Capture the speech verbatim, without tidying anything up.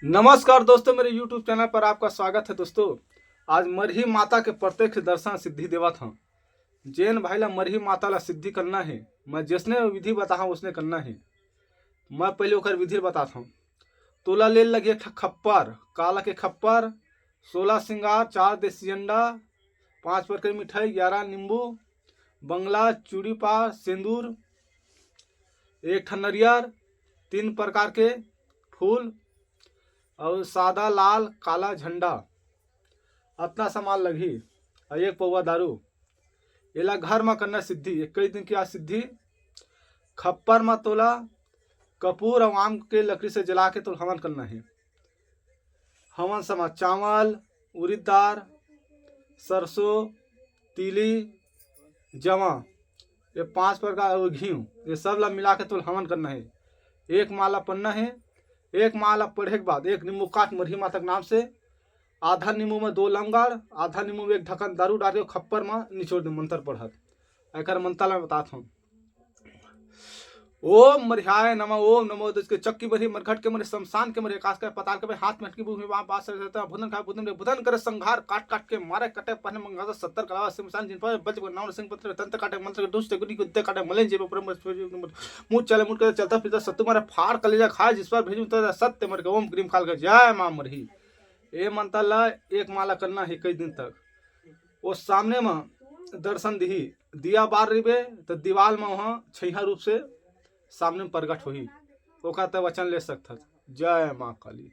नमस्कार दोस्तों, मेरे YouTube चैनल पर आपका स्वागत है। दोस्तों, आज मरही माता के प्रत्यक्ष दर्शन सिद्धि देवत हूँ। जेन भाई ला मरही माता ला सिद्धि करना है, मैं जैसने विधि बताहा उसने करना है। मैं पहले ओकर विधि बताता हूँ। तोला ले लगी एक ठा खप्पर, काला के खप्पर, सोलह सिंगार, चार देसी अंडा, पाँच प्रकार के मिठाई, ग्यारह नींबू, बंगला, चूड़ी पार, सिंदूर, एक ठा नरियर, तीन प्रकार के फूल और सादा, लाल, काला झंडा। अतना सामान लगही। और एक पौवा दारू। एला घर म करना सिद्धि, इक्कीस दिन की आज सिद्धि। खप्पर म तोला कपूर और आम के लकड़ी से जला के तोला हवन करना है। हवन समा चावल, उड़ीद दार, सरसों, तिली, जवा, ये पांच प्रकार और घी, ये सब ला मिला के तोला हवन करना है। एक माला पढ़ना है। एक माला पढ़े के बाद एक नींबू काट मरही माता के नाम से, आधा नींबू में दो लमगाड़, आधा नींबू में एक ढक्कन दारू डाल के खप्पर में निचोड़ दे मंत्र पढ़त। एकर मंत्र ला मैं बतात हूँ। ओम मरिहाय नमः, ओम नमो दस के चक्की मरही, मरघट के मरही, शमशान के मरही, आकाश के, पताल के मरही, हाथ में हटकी, भूमि में बांस, रहता भूतन खाए, भूतन रे, भूतन करे संहार, काट काट के मारे, कटे पहने मंगाता, सत्तर कलावा शमशान, जिन पर बच नाम सिंह पत्र, तंत्र काटे, मंत्र के दुष्ट गुनी, कुत्ते काटे, मलेन जीव, परम मुंह चले, मुंह के चलता फिरता, सत्तू मारे, फाड़ कलेजा खाए, जिस पर भेजूं तेरा सत्य मर के, ओम क्रीम काल के, जय माँ मरही। ए मंत्र ला एक माला करना है कई दिन तक। वो सामने में दर्शन दिही, दिया बार रिबे तो दीवाल में वहाँ छैहा रूप से सामने में प्रगट होही। ओकर ते वचन ले सकथस। जय माँ काली।